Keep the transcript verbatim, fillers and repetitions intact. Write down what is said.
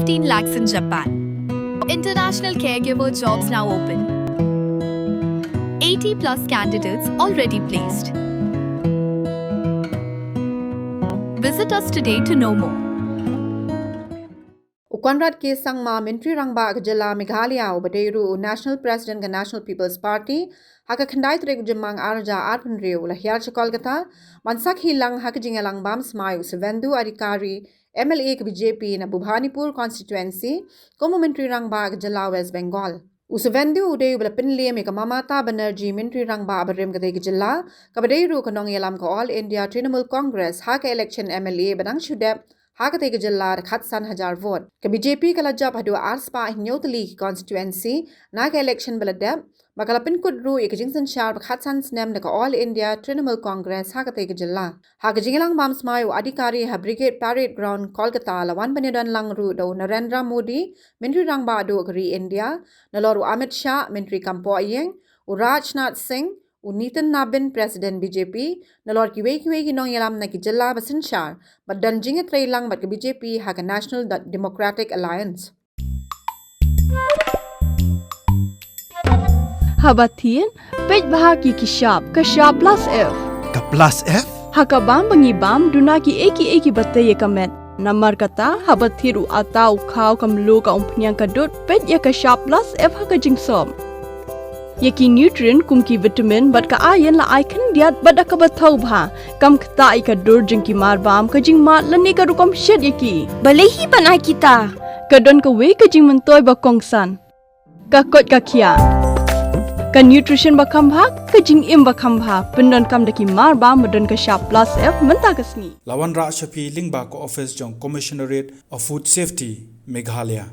Fifteen lakhs in Japan. International caregiver jobs now open. Eighty plus candidates already placed. Visit us today to know more. U Conrad K Sangma, Myntri Rangbah ka Jylla Meghalaya, uba dei ruh u National President ka National People's Party, ha ka khyndai tarik u Jymmang arhajar arphew hynriew, u la hiar sha Kolkata ban sakhi lang ha ka jingïalang bam smai u Suvendu Adhikari, M L A ka B J P na Bhubanipur constituency, kum u Myntri Rangbah ka Jylla West Bengal. U Suvendu u dei uba la pynliem ïa ka Mamata Banerjee, Myntri Rangbah barim katei ka jylla, kaba dei ruh ka nongïalam ka All India Trinamool Congress ha ka election M L A ba dang shu dep ha katei ka jylla da khatsan hajar vote. Ka B J P ka la jop haduh arspah hynñiew tylli ki constituency na ka election ba la dep, bad ka la pynkut ruh ïa ka jingsynshar ba khatsan snem da ka All India Trinamool Congress ha katei ka jylla. Ha ka jingïalang bam smai u Adhikari ha Brigade Parade Ground, Kolkata, la wan ban ïadon lang ruh da u Narendra Modi, Myntri Rangbah duh ka ri India, nalor u Amit Shah, Myntri kam poh ïing, u Rajnath Singh, u Nitin Nabin, President B J P, nalor kiwei kiwei ki nongïalam na ki jylla ba synshar, bad don jingïatreilang bad ka B J P ha ka National Democratic Alliance. Haba thied, peit bha ki ki shap, ka shap plus F. Ka plus F? Ha ka bam ba ngi bam, duna kiei kiei kiba tei ïa ka met. Namar kata, haba thied u atta, u khaw, ka mluh, ka umphniang, ka dud, peit ïa ka shap plus F ha ka jingsop. Ïa ki nutrient kum ki vitamin bad ka iron la ai khyndiat bad da kaba thaw bha. Kam ktah ïa ka dur jong ki mar bam, ka jingmad lane ka rukom shet ïa ki. Balei hi ban ai kita? Ka don kawei ka jingmyntoi ba kongsan. Ka koit ka khiah. Ka nutrition ba kham bha, ka jingim ba kham bha. Pyndonkam da ki mar bam ba don ka shap plus F mynta ka sngi. La wanrah sha phi lyngba ka office jong Commissionerate of Food Safety, Meghalaya.